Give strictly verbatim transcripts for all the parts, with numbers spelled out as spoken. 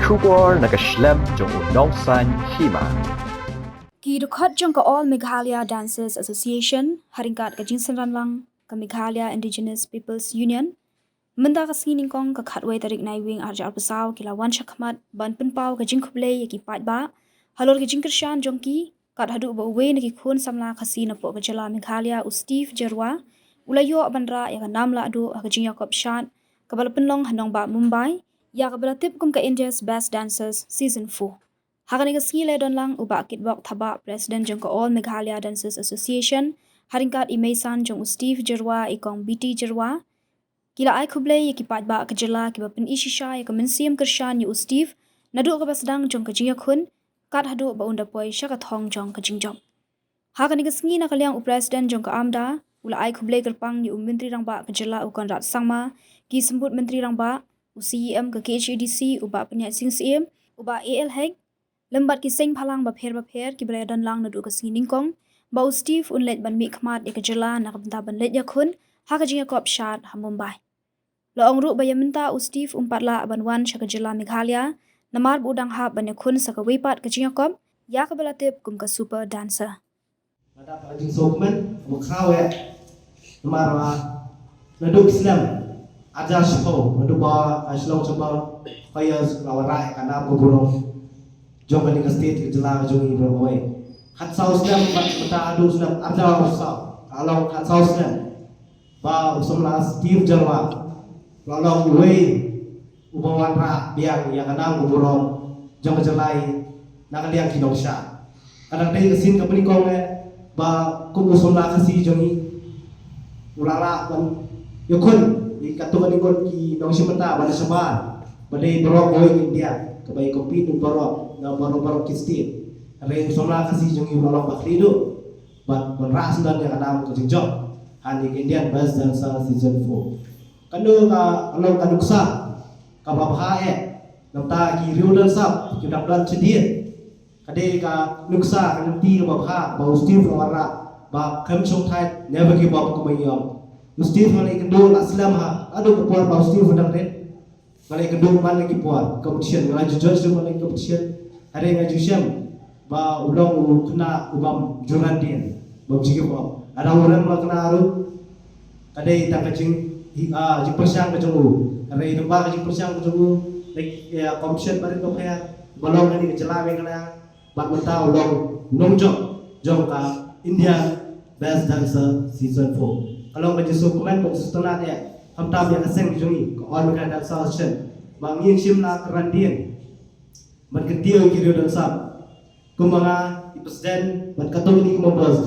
Khubor na ka shlem jong u Nongsaiñ Hima. Ki dkhot jong ka All Meghalaya Dancers Association ha ryngkat ka jingsynran lang ka Meghalaya Indigenous Peoples Union mynta ka sngi nyngkong ka khatwei tarik Naiwieng arhajar arphew saw ki la wan shakhmat ban pynpaw ka jingkhublei ïa ki paidbah halor ka jingkyrshan jong ki, kat haduh ba uwei na ki khun samla Khasi napoh ka jylla Meghalaya u Steve Jyrwa u la ïoh ban rah ïa ka nam lahduh ha ka jingïakop shad kaba la pynlong ha nongbah Mumbai ïa kaba la tip kum ka India's Best Dancers Season four. Ha kane ka sngi la don lang u Bah Kitbok Thabah, President jong ka All Meghalaya Dancers Association, ha ryngkat i meisan jong u Steve Jyrwa, i Kong B T Jyrwa. Ki la ai khublei ïa ki paidbah ka jylla kiba pyni shisha ïa ka mynsiem kyrshan ïa u Steve naduh kaba sdang jong ka jingïakhun kat haduh ba un da poi sha ka thong jong ka jingjop. Ha kane ka sngi na ka liang u President jong ka AMDA u la ai khublei kyrpang ïa u Myntri Rangbah ka jylla u Conrad Sangma, ki Symbud Myntri Rangbah, u C E M ka K H A D C u Bah Pynïaid Sing Syiem, u Bah A L Hek, lem bad ki seng bhalang bapher bapher kiba la ïadon lang naduh ka sngi nyngkong ba u Steve un leit ban mihkhmat ïa ka jylla na ka bynta ban leit ïakhun ha ka jingïakop shad ha Mumbai. La ong ruh ba ïa mynta u Steve um pat lah ban wan sha ka jylla Meghalaya namar ba u dang hap ban ïakhun sa kawei pat ka jingïakop ïa kaba la tip kum ka Super Dancer. Lada ka jingsngewkmen, u khraw eh. Namar ba naduh ki snem arhajar shiphew, naduh ba ka Shillong Chamber of Commerce ka la wanrah ïa ka nam ka burom jong kane ka state, ka jylla ka jong ngi baroh kawei. Khatsaw snem bad mynta haduh snem arhajar arphew saw, ka long khatsaw snem ba u samla Steve Jyrwa u la long uwei uba wanrah biang ïa ka nam ka burom jong ka jylla na ka liang ki nongshad. Ka dang dei ka sien kaba nyngkong eh ba kum u samla Khasi jong ngi u la lah ban ïakhun ïa katto katne ngut ki nongshim bynta ba la shabar ba dei baroh kawei ka India, kaba ïa compete baroh na baroh baroh ki state. Hynrei u samla Khasi jong ngi u la long ba khlieh duh bad ban rah sdang ïa ka nam ka jingjop ha kane ka Indian Best Dancer Season four. Kano ka, kano ka nuksa kaba bha eh na bynta ki riew don sap ki dang don shadien. Ka dei ka nuksa, ka lynti kaba bha ba u Steve u la wanrah ba khlem shongthait, never give up, kumba ngi ong. U Steve nga la ïakynduh la slem ha, haduh ka por ba u Steve u dang rit. Nga la ïakynduh man la ki por competition, nga la ju judge man la ki competition. Hynrei nga ju shem ba u long u khynnah u bym ju ran dien, bym ju give up. Lada u rem ba khynnah ruh ka dei tang ka jing, ah, jingpyrshang ka jong u. Hynrei lyngba ka jingpyrshang ka jong u, like, ïa competition barit bapher ba long ha kane ka jylla Meghalaya, bad mynta u long nongjop jong ka India Best Dancer Season four. Ka long ka jingsngewkmen bad jingsngewtynnat eh, khamtam ïa ka seng jong ngi ka All Meghalaya Dancer Association, ba ngin shim la ka randien ban kyntiew ïa ki riew don sap. Kumba nga, i president bad katto katne ki members,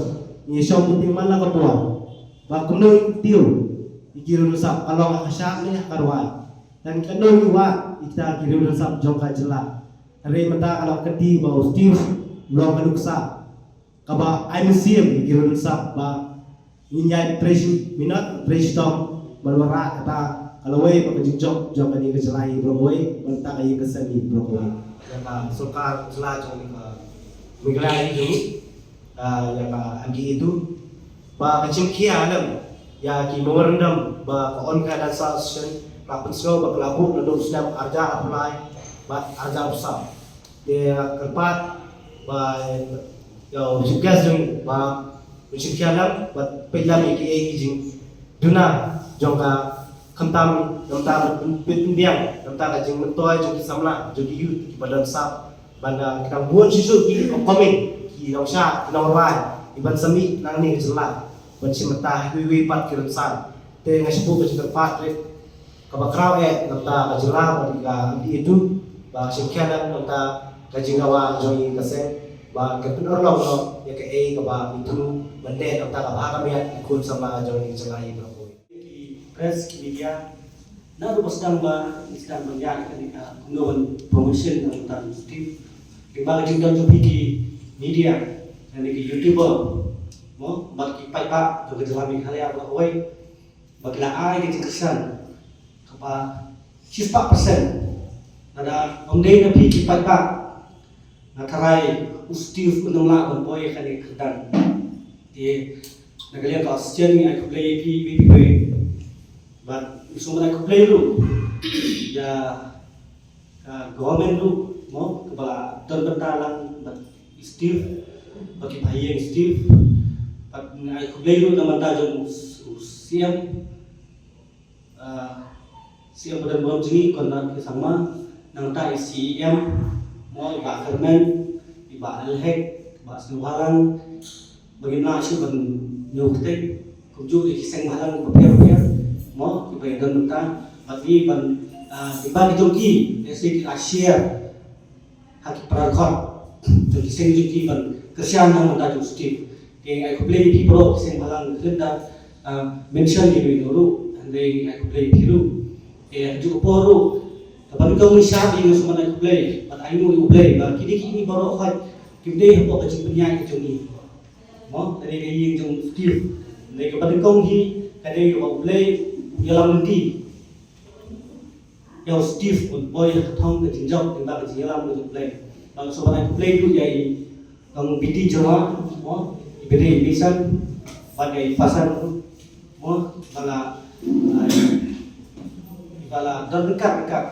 ngi shong meeting man la ka por ba kumno ngin kyntiew ïa ki riew don sap, ka long ha ka shad ne ha ka rwai, dan katno ngin wad ïa kita ki riew don sap jong ka jylla. Hynrei mynta ka long ka kynti ba u Steve u long ka nuksa kaba ai mynsiem ïa ki riew don sap ba ngin ïai trei shi minot, trei shitom ban wanrah kata ka lawei bad ka jingjop jong kane ka jylla hi baroh kawei, bad kata ka ïing ka sem hi baroh kawei. Ïa ka sorkar jylla jong ngi ka Meghalaya hi jong ngi, ah, ïa ka M D A two, ba ka jingkhia lem ïa ki memorandum ba ka All Meghalaya Dancer Association ka la pynsngew ba ka la buh naduh u snem arhajar arphew lai bad arhajar arphew saw. Te kyrpad ba, ïa, u chief guest jong ngi ba un shim khia lang bad peit lang ïa kiei ki jingduna jong ka, khamtam na bynta ka pynbiang, na bynta ka jingmyntoi jong ki samla, jong ki youth kiba don sap, ban, ah, ki dang bun shisha ki upcoming, ki nongshad, ki nongrwai, kiban sa mih nangne ka jylla ban shim bynta ha kiwei kiwei pat ki rynsan. Te nga sngewbha ban kyrpad rit kaba khraw eh na bynta ka jylla bad ka M D A two ba shim khia lang na bynta ka jingdawa jong ngi ka seng, ba kan pynurlong noh ïa kaei kaba ngi thmu ban leh na bynta ka bha ka miat ki khun samla jong ngi ka jylla hi baroh kawei. Ki press, ki media, naduh ba sdang ba ngi sdang ban ïaid kane ka, kumno ban promotion na bynta u Steve, lyngba ka jingdon jong phi ki media, lane ki YouTuber, mo, bad ki paidbah jong ka jylla Meghalaya baroh kawei, ba ki la ai ka jingkyrshan kaba shispah percent. Lada ym dei na phi ki paidbah, nga tharai u Steve un ym lah ban poi ha kane ka kyrdan. Te na ka liang ka association ngi ai khublei ïa phi, ïa phi, bad ngi sngewbha ban ai khublei ruh ïa Ka government ruh, mo, kaba la don bynta lang bad i Steve, bad ki bahaïing Steve, bad nga ai khublei ruh na bynta jong u C M, ah, C M ba don burom jong ngi Conrad K Sangma, nangta i C E M, mo, i Bah Kyrmen, i Bah L Hek, i Bah Sniawbhalang, ba ngim lah shuh ban ñiew kyrteng, kumjuh ïa ki seng bhalang bapher bapher, mo, kiba ïadon bynta bad ngi ban, ah, kiba ki jong ki, ïa ki la share ha ki para khot jong ki seng jong ki ban kyrshan na bynta jong Steve. Te ai khublei ïa phi baroh ki seng bhalang, khlem da, ah, mention ïa uno uno ruh, hynrei ai khublei ïa phi ruh. Te ha kajuh ka por ruh, kaba nyngkong ngi shad ïa, nga sngewbha ai khublei bad ai nguh ïa U Blei ba kine kine baroh khoit kim dei hapoh ka jingpynïaid ka jong ngi. Mo, ka dei ka ïing jong Steve. Dei kaba nyngkong hi, ka dei kaba U Blei u ïalam lynti ïa u Steve, un poi ha ka thong ka jingjop, lyngba ka jingïalam ka jong U Blei. Bad sngewbha ai khublei ruh ïa i Nongbiti Jyrwa, mo, iba dei i Meisan, bad ïa i Pasan, mo, ba la, ah, ba la don ryngkat ryngkat.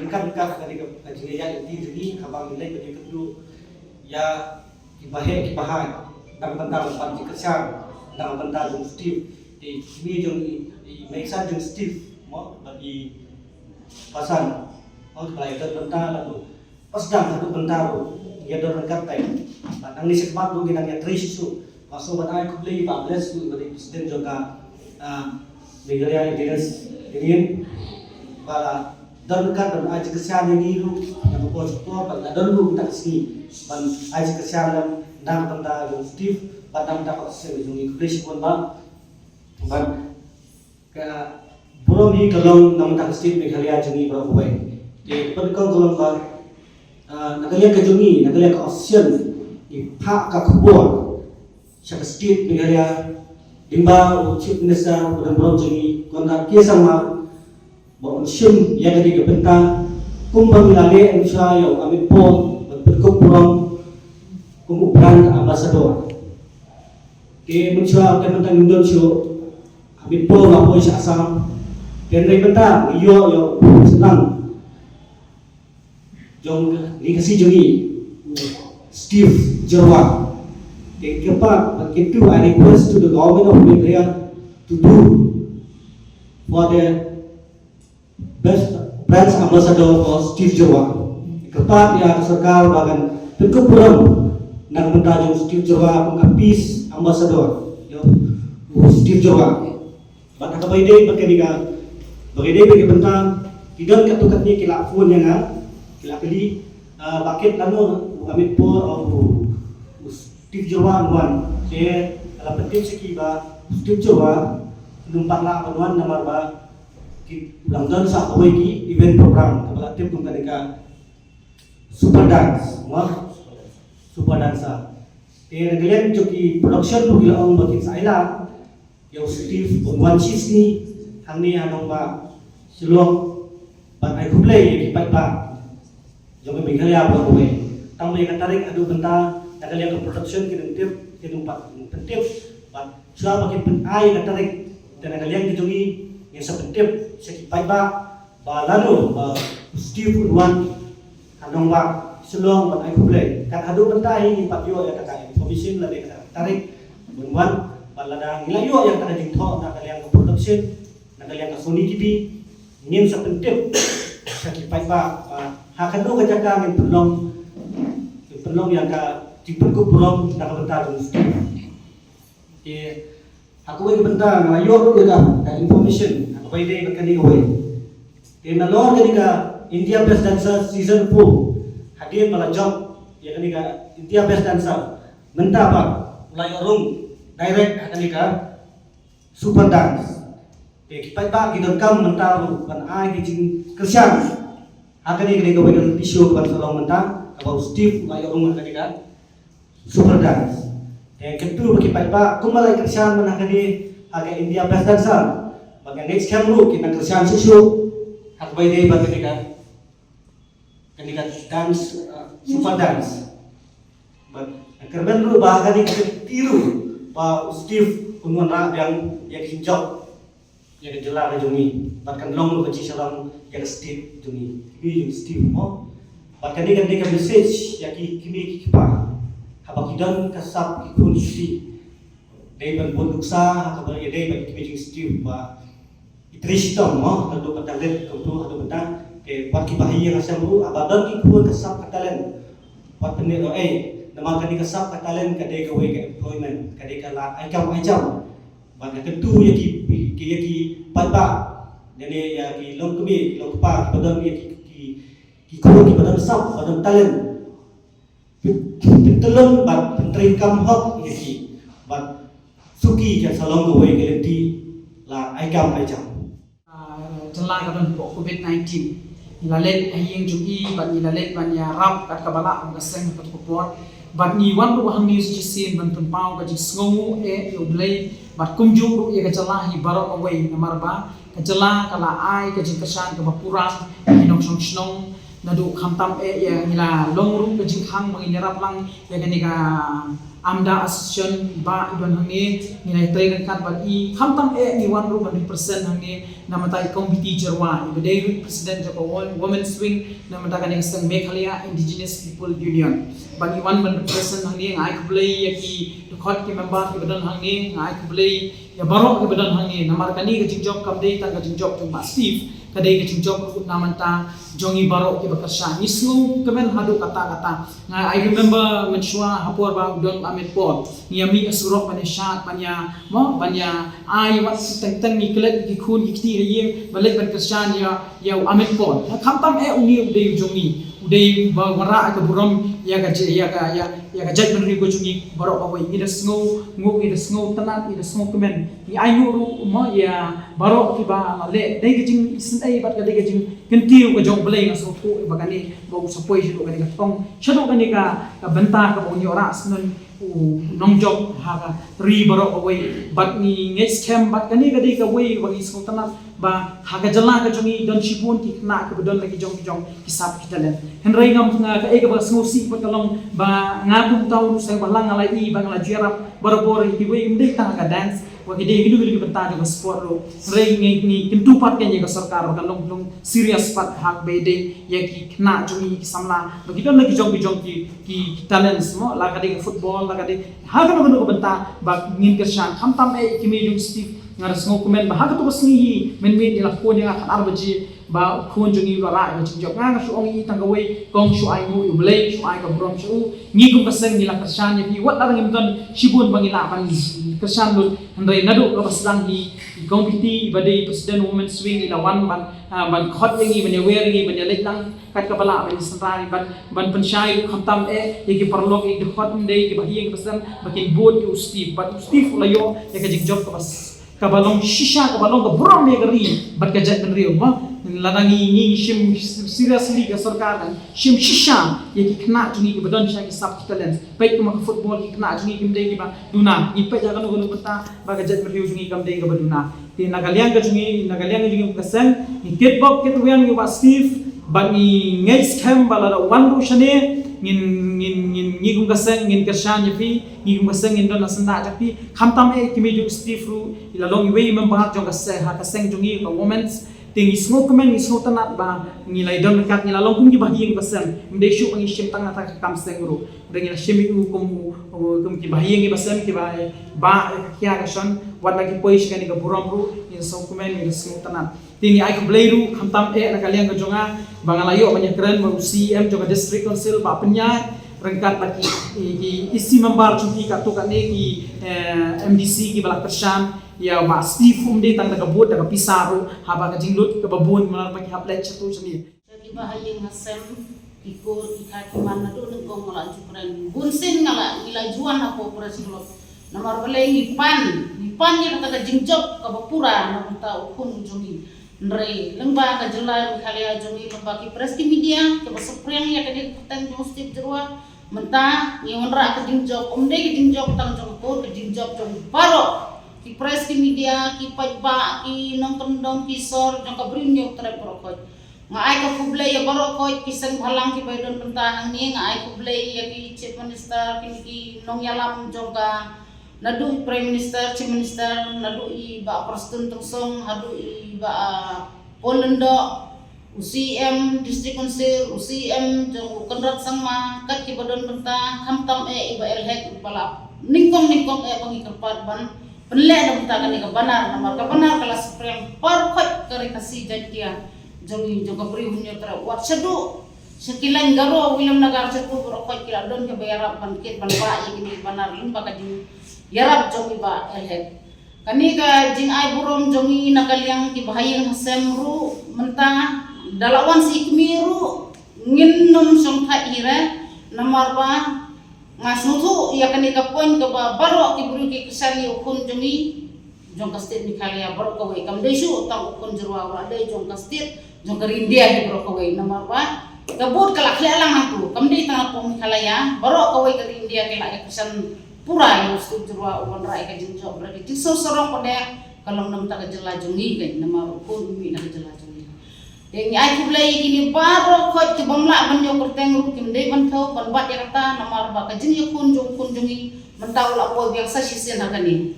Ryngkat ryngkat ka dei ka, ka jingïaid lynti jong ngi, haba ngi leit ban ïakynduh ïa ki baheh ki bahai, na ka bynta ban pynkyrshan na ka bynta jong Steve. Te kmie jong i, i Meisan jong Steve, mo, bad i Pasan, mo, ba la ïadon bynta, bad ruh ba sdang haduh mynta ruh ngi ïadon ryngkat beit. Bad nangne shakhmat ruh ngi dang ïatrei shuh shuh. Nga sngewbha ban ai khublei ïa i Bah Bless ruh, iba dei president jong ka, ah, Meghalaya Engineers Union, ba la don ryngkat ban ai jingkyrshan ïa ngi ruh na ka por sha ka por, bad la don ruh mynta ka sngi ban ai jingkyrshan lem na ka bynta jong Steve bad na ka bynta ka seng jong ngi. Khublei shibun Bah. Bad ka burom hi ka long na ka bynta ka state Meghalaya jong ngi baroh kawei. Te ka bynta ka long ba, ah, na ka liang ka jong ngi, na ka liang ka opposition, ngi phah ka khubor sha ka state Meghalaya, lyngba u Chief Minister ba don burom jong ngi, Conrad K Sangma, ba un shim ïa kane ka bynta, kumba ngi la leh mynshuwa ïa u Amit Paul ban pynkup burom kum u brand ambassador. Te mynshuwa te mynta ngim don shuh Amit Paul ba poi sha Assam. Te hynrei mynta ngi ïoh ïa u sdang jong ngi, Khasi jong ngi, Steve Jyrwa. Te kyrpad bad kyntu, I request to the government of Meghalaya to do for the best brand ambassador for Steve Jyrwa. Kyrpad ïa ka sorkar ba kan pynkup burom na ka bynta jong Steve Jyrwa kum ka peace ambassador, ïa u Steve Jyrwa. Bad ha kaba ïadei bad kane ka, ba ka dei bad ka bynta, ki don katto katne ki la phone ïa nga, ki la kylli, ah, ba kit lano u Amit Paul, ah, u, u Steve Jyrwa un wan. Te nga la pyntip sha ki ba u Steve Jyrwa um pat lah ban wan namar ba ki dang don sa kawei ki event program kaba la tip kum kane ka Super Dance, mo? Super Dancer. Te na ka liang jong ki production ruh ki la ong ba kin sa ai lad ïa u Steve ban wan shisngi hangne ha nongbah Shillong ban ai khublei ïa ki paidbah jong ka Meghalaya baroh kawei. Tang ba ïa ka tarik haduh mynta na ka liang ka production ki dang tip, ki dang pat pyntip. Bad shuwa ba kin pyn-ai ïa ka tarik, te na ka liang ka jong ngi ngin sa pyntip sha ki paidbah ba lano ba u Steve un wan ha nongbah Shillong ban ai khublei. Kat haduh mynta hi ngim pat ïoh ïa kata ka information lane kata ka tarik ban wan, bad lada ngi la ïoh ïa kata ka jingthoh na ka liang ka production, na ka liang ka Sony T V, ngin sa pyntip sha ki paidbah ba ha kano ka jaka ngin pynlong, ngin pynlong ïa ka jingpynkup burom na ka bynta jong u Steve. Te ha kawei ka bynta nga la ïoh ruh ïa ka, ka information ha kaba ïadei bad kane kawei. Te nalor kane ka India Best Dancer Season four, hadien ba la jop ïa kane ka India Best Dancer, mynta pat u la ïoh rung direct ha kane ka Super Dance. Te ki paidbah ki donkam mynta ruh ban ai ki jingkyrshan ha kane, kane kawei ka reality show kaban sa long mynta, kaba u Steve u la ïoh rung ha kane ka Super Dance. Te kyntu ba ki paidbah kumba la kyrshan mynta ha kane, ha ka India Best Dancer, ba ka next time ruh kin nang kyrshan shuh shuh ha kaba ïadei bad kane ka, kane ka dance, uh, Super Dance. Bad nga kyrmen ruh ba ha kane ka kti ruh ba u Steve un wanrah biang ïa ka jingjop. Ïa ka jylla ka jong ngi bad kan long ruh ka jingshalang ïa ka state jong ngi. Kmie jong state mo. Bad kane kan dei ka message ïa ki kmie ki kpa haba ki don ka sap ki khun ki kti. Dei ban bun nuksa ha kaba ïadei bad ki kmie jong state ba ki trei shitom mo, haduh ba talent kumtu haduh ba ta. Te bad ki bahaïing ha sem ruh haba don ki khun ka sap ka talent. Bad pyneh ruh ei, namar kane ka sap ka talent ka dei kawei ka employment, ka dei ka lad ai kam ai jam. Bad nga kyntu ïa ki, ki, ïa ki paidbah, ïa ne ïa ki longkmie, ki longkpa, ki ba don ïa ki, ki, ki khun ki ba don sap, ba don talent. Pyntyllun bad pyntreikam hok ïa ki. Bad suki kan sa long kawei ka lynti lad ai kam ai jam. Ah, jylla ka don hapoh covid nineteen. Ngi la leit ha ïing jong i bad ngi la leit ban ïarap kat kaba lah ha ka seng ha kato ka por. Bad ngi wan ruh hangne shisien ban pynpaw ka jingsngewnguh eh ïa U Blei bad kumjuh ruh ïa ka jylla hi baroh kawei namar ba ka jylla ka la ai ka jingkyrshan kaba pura ïa ki nongshong shnong. Naduh khamtam eh ïa ngi la long ruh ka jinghang ba ngin ïarap lang ïa kane ka AMDA Association ba i don hangne. Ngi la trei ryngkat bad i khamtam eh ngi wan ruh ban represent hangne na bynta i Kong Biti Jyrwa i ba dei ruh president jong ka Wo-, Women's Wing na bynta kane ka seng Meghalaya Indigenous People Union. Bad ngi wan ban represent hangne, nga ai khublei ïa ki dkhot ki member ki ba don hangne, nga ai khublei ïa baroh ki ba don hangne namar kane ka jingjop kam dei tang ka jingjop jong Bah Steve, ka dei ka jingjop ruh na bynta jong ngi baroh ki ba kyrshan. Ngi sngewkmen haduh katta katta. Nga, I remember mynshuwa ha por ba u don Ahmed Paul, ngi ïa mih ha surok ban ïa shad, ban ïa mo, ban ïa ai wat teng teng ngi klet ki khun ki kti ha ïing ban leit ban kyrshan ïa, ïa u Ahmed Paul. Khamtam eh une u dei u jong ngi, u dei uba wanrah ka burom ïa ka, ïa ka, ïa, ïa ka jaitbynriew ka jong ngi baroh kawei. Ngi da sngewthuh, ngi da sngewtynnat, ngi da sngewkmen. Ngi ainguh ruh mo ïa baroh kiba la leh. Dei ka jingisynei bad ka dei ka jingkyntiew ka jong U Blei, nga sngewthuh ba kane ba u sa poi shaduh kane ka thong, shaduh kane ka, ka bynta kaba un ïoh rah syndon u nongjop ha ka ri baroh kawei. Bad ngi ngeit skhem bad kane ka dei kawei ba ngi sngewtynnat ba ha ka jylla ka jong ngi don shibun ki khynnah kiba don la ki jong ki jong ki sap ki talent. Hynrei ngam, nga kaei kaba sngewsih bad ka long ba nga kum uta u seng bhalang nga la ïohi ba nga la ju ïarap barabor ïa kiwei, ym dei tang ha ka dance, wat ki dei kino kino ki bynta jong ka sport ruh. Hynrei ngi, ngi kyntu pat kein ïa ka sorkar ba kan long, long serious pat ha kaba ïadei ïa ki khynnah jong ngi ki samla ba ki don la ki jong ki jong ki, ki, ki talents mo, la ka dei ka football, la ka dei ha kano kano ka bynta ba ngin kyrshan. Khamtam eh ïa i kmie jong Steve, nga da sngewkmen ba ha kato ka sngi hi mynmiet ngi la phone ïa nga khatar baje ba u khun jong ngi u la rah ïa ka jingjop. Nga, nga shu ong ïa i tang kawei, kong shu ainguh ïa U Blei, shu ai ka burom sha u. Ngi kum ka seng ngi la kyrshan ïa phi, wat la ngim don shibun ba ngi lah ban kyrshan lut, hynrei naduh kaba sdang hi i Kong Biti i ba dei president Women's Wing i la wan ban, ah, ban khot ïa ngi, ban ïawer ïa ngi, ban ïaleit lang kat kaba lah ban ïasynran, ban, ban pynshai ruh khamtam eh ïa ki paralok, ïa ki dkhot, ym dei ki bahaïing ki basem, ba kin bud ïa u Steve. Bad u Steve u la ïoh ïa ka jingjop kaba s-, kaba long shisha, kaba long ka burom ïa ka ri bad ka jaitbynriew mo. Lada ngi, ngi shim seriously ka sorkar, kan shim shisha ïa ki khynnah jong ngi kiba don sha ki sap ki talent. Peit kum ha ka football, ki khynnah jong ngi kim dei kiba duna. Ngi peit ha kano kano ka bynta ba ka jaitbynriew jong ngi kam dei kaba duna. Te na ka liang ka jong ngi, na ka liang ka jong ngi kum ka seng, ngi kitbok kitweng ïa u Bah Steve bad ngi ngeit skhem ba lada u wan ruh shane, ngin, ngin, ngin, ngi kum ka seng ngin kyrshan ïa phi, ngi kum ka seng ngin don la syndah jong phi. Khamtam eh i kmie jong u Steve ruh i la long iwei i member jong ka se-, ha ka seng jong ngi ka Women's. Te ngi sngewkmen, ngi sngewtynnat ba ngi la ïadon ryngkat, ngi la long kum ki bahaïing basem. Ym dei shuh ba ngi shim tang na kata ka kam seng ruh, hynrei ngi la shim ïa u kum u, u, kum ki bahaïing ki basem, kiba, ba, ka khia ka shon, wat la ki poi sha kane ka burom ruh, ngi sngewkmen, ngi sngewtynnat. Te ngi ai khublei ruh khamtam eh na ka liang ka jong nga ba nga la ïoh ban ïakren bad u C E M jong ka District Council, Bah Pynïaid, ryngkat bad ki, ki, ki E C member jong ki katto katne, ki, eh, M D C kiba la kyrshan ïa u Bah Steve, ym dei tang da ka vote, da ka pisa ruh, haba ka jinglut kaba bun, namar ba ki hap leit shatu shane. Ki bahaïing ha sem, ki kur, ki kha ki man, naduh nyngkong nga la ju kren. Bun sien nga la, ngi la ju wan hapoh Press Club. Namar balei ngi pan, ngi pan ïa kata ka jingjop kaba pura na bynta u khun u jong ngi. Hynrei lyngba ka jylla Meghalaya jong ngi, lyngba ki press ki media kiba saphriang ïa kane ka kyrteng jong u Steve Jyrwa, mynta ngi wanrah ka jingjop, ym dei ka jingjop tang jong ka kur, ka jingjop jong baroh ki press ki media, ki paidbah, ki nongkyndong, ki sor jong ka Bri u Hynñiewtrep baroh khoit. Nga ai ka khublei ïa baroh khoit ki seng bhalang kiba ïadon bynta hangne, nga ai khublei ïa ki Chief Minister, kine ki nongïalam jong ka Naduh i Prime Minister, Chief Minister, naduh i Bah Prestone Tynsong, haduh i Bah, ah, Paul Lyngdoh, u C M District Council, u C M jong u Conrad Sangma, kat kiba don bynta, khamtam eh i Bah L Hek, ba la nyngkong nyngkong eh ba ngi kyrpad ban pynleh na bynta kane ka banner, namar ka banner ka la spriang baroh khoit ka Ri Khasi Jaiñtia jong ngi, jong ka Bri u Hynñiewtrep, wat shaduh sha ki lain Garo, Williamnagar, shaduh baroh khoit ki la don kiba ïarap ban kit ban bah ïa kine ki banner lyngba ka jingïarap jong i Bah L Hek. Kane ka jingai burom jong ngi na ka liang kiba ha ïing ha sem ruh mynta, da la wan sa i kmie ruh ngin nym shongthait hi re, namar ba nga sngewthuh ïa kane ka point kaba baroh ki briew ki kyrshan ïa u khun jong ngi jong ka state Meghalaya baroh kawei, kam dei shuh tang u khun Jyrwa, u la dei jong ka state, jong ka Ri India hi baroh kawei, namar ba ka vote ka la khleh lang hangtu, kam dei tang hapoh Meghalaya, baroh kawei ka Ri India ki la ïa kyrshan pura ïa u Steve Jyrwa u wanrah ïa ka jingjop, bad ka jingsngew sarong pat de ka long na bynta ka jylla jong ngi, kane namar u khun u mih na ka jylla jong ngi. Te ngi ai khublei ïa kine baroh khoit ki bym lah ban ïoh kyrteng ruh kim dei ban thew ban bat ïa kata, namar ba ka jingïakhun jong u khun jong ngi mynta u la poi biang sa shisien ha kane.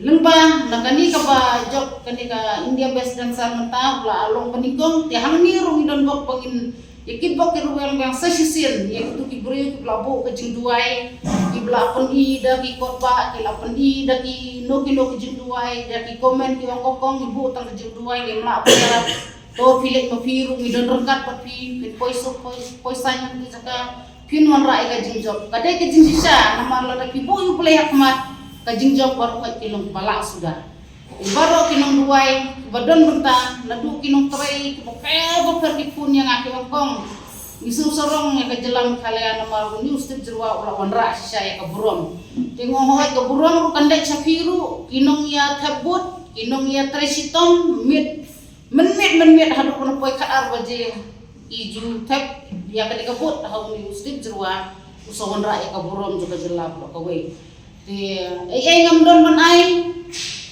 Lyngba na kane kaba jop kane ka India Best Dancer mynta u la long banyngkong, te hangne ruh ngi don bok ba ngin ïa kit bok ki ruweng biang sa shisien ïa kito ki briew kiba la buh ka jingduwai, kiba la pyni da ki kot bah, ki la pyni da kino kino ki jingduwai, da ki comment ki ong kong kong ngi buh tang ka jingduwai, ngim lah ban ïarap. To phi leit ma phi ruh ngi don ryngkat bad phi, phin poi suk poi, poi saiñ na kata ka jaka, phin wanrah ïa ka jingjop. Ka dei ka jingshisha namar lada phi buh ïa U Blei ha khmat, ka jingjop baroh khoit ki long ba lah suda. Baroh ki nongduwai ba don bynta, naduh ki nongtrei kiba pher ba pher ki phone ïa nga ki ong kong, ngi sngewsarong ïa ka jylla Meghalaya namar une u Steve Jyrwa u la wanrah shisha ïa ka burom. Te nga ong hooid ka burom ruh kan leit sha phi ruh ki nongïathep vote, ki nongïatrei shitom, miet mynmiet mynmiet haduh ban poi khatar baje ki ju thep ïa kane ka vote ha une u Steve Jyrwa, u sa wanrah ïa ka burom jong ka jylla baroh kawei. Te ei ei ngam don ban ai,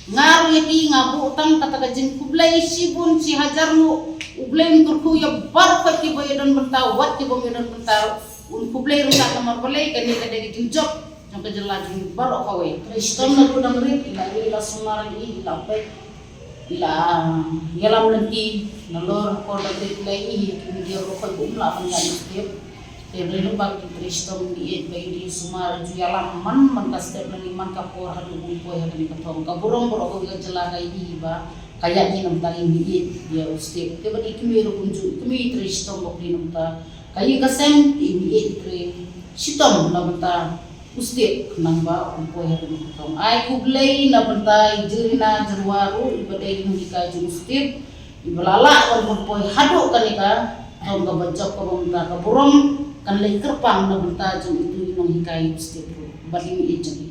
nga ruh ïa ki nga buh tang kata ka jingkhublei shibun shi hajar nguh, U Blei un kyrkhu ïa baroh khoit kiba ïa don bynta, wat kibym ïa don bynta ruh un khublei ryngkat namar balei kane ka dei ka jingjop jong ka jylla jong ngi baroh kawei. Trei shitom naduh dang rit, i la ïoh i la sumar, i la peit, i la ïalam lynti nalor, kordor, i la ïoh i ki media ruh khoit ba um lah ban ïaid u Steve. Te hynrei lyngba ka jingtrei shitom ngi ïeit ba i dei sumar, ju ïalam man man ka step, lane man ka por haduh ba un poi ha kane ka thong. Ka burom baroh kawei ka jylla ka ïohi ba ka ïaid hi na bynta ngi, ngi ïeit ïa u Steve. Te bad i kmie ruh kumjuh, i kmie i trei shitom bapli na bynta ka ïing ka sem, i kmie i trei shitom na bynta u Steve khnang ba un poi ha kane ka thong. Ai khublei na bynta i Jyrina Jyrwa ruh iba dei i nonghikai jong u Steve, iba la lah ban pynpoi haduh kane ka thong kaba jop kaba mynta. Ka burom kan leit kyrpang na bynta jong itu i nonghikai u Steve ruh bad i mei jong i.